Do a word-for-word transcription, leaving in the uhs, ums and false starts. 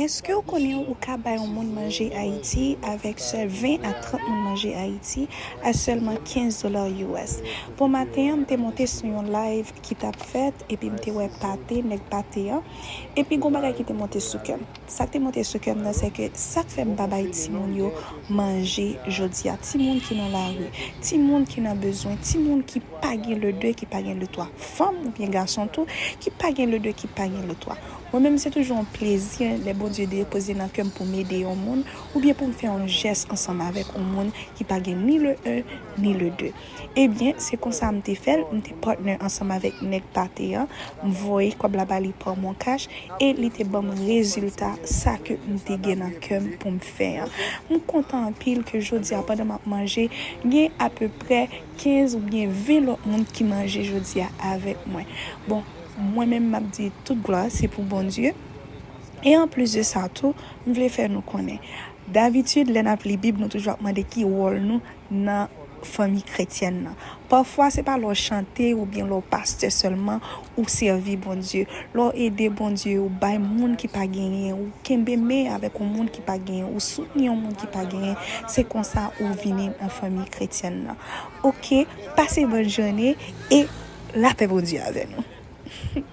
Èske w konnen ou ka bay yon moun manje Ayiti avèk sèl ven a trant moun manje Ayiti a sèlman kenz dola U S? Bon maten an, m te monte sou yon live ki t ap fèt, epi m te wè Pate, nèg Pate an, epi gon bagay ki te monte sou kè m. Sa k te monte sou kè m nan, se ke sa k fè m pa bay timoun yo manje jodi a, timoun ki nan lari, timoun ki nan bezwen, timoun ki pa gen le de, ki pa gen le twa, fanm oubyen gason tou, ki pa gen le de, ki pa gen le twa. Mwen menm, se toujou yon plezi lè Bondye depoze nan kè m pou m ede yon moun, oubyen pou m fè yon jès ansanm avèk yon moun ki pa gen ni le un, ni le de. Ebyen, se konsa m te fè l, m te partner ansanm avèk nèg Pate an, m voye kòb la ba li pa MonCash, e li te ban m rezilta sa ke m te gen nan kè m pou m fè an. M kontan anpil ke jodi a, pandan m ap manje, gen apeprè kenz oubyen ven lòt moun ki manje jodi a avèk mwen. Bon, mwen menm, m ap di tout glwa se pou Bondye. E anplis de sa tou, m vle fè nou konnen, dabitid, lè n ap li Bib, nou toujou ap mande ki wòl nou nan fanmi kretyèn nan. Pafwa, se pa lè w chante oubyen lè w pastè sèlman ou sèvi Bondye. Lè w ede Bondye, ou bay moun ki pa genyen, ou kenbe men avèk yon moun ki pa genyen, ou soutni yon moun ki pa genyen, se konsa ou vini nan fanmi kretyèn nan. Oke, pase bòn jounen e lapè Bondye avè nou.